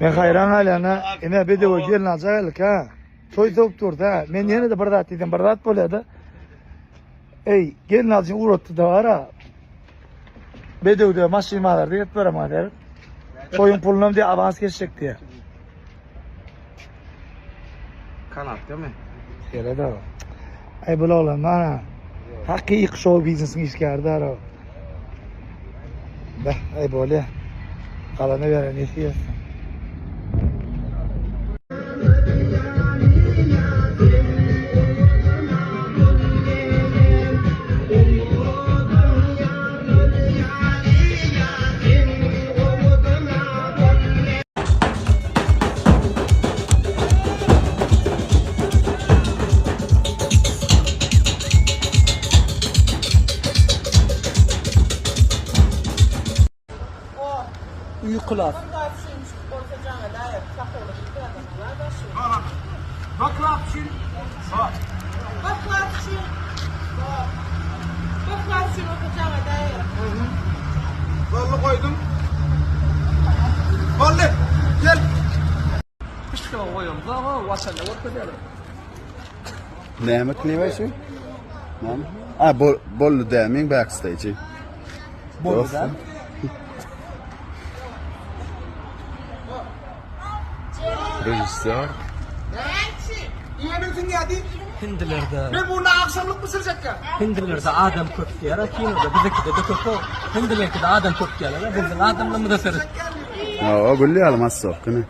Men haýran galýan-a, ine bedewe gelin aljak geldik ha. Toý sowup durdy ha. Men ýene-de bir zat diýsem bir zat bolýar-da. Eý, gelin aljyny ugratdy-da bar-a. Bedewde maşyn bazarda gelip berem ha seret. Toýuň pulunam diýýär awans geçjek diýýär. Kanapkamy? Şeýle-de. Aý bul oglan mana hakyky şou biznesiň işgäri däl o. Beh, aý bolýa. Galana beren nesip etsin. Uýkular. Boldy goýdum. Boldy. Gel. Piştogy goýamzok, waçanda görkezýärler. Näme kliba şu? Näme? A bo boldy dämiň backstage. Boldy dämi? Rejissýor. Hindilerde Men bunu akşamlyk bişirjekkä. Hindilerde adam köp diýýär, kinoda bizinkide-de köp o. Hindilerkide adam köp diýýärler, biziň adamlarymyza seret. Hawa, gül ýaly massowkany.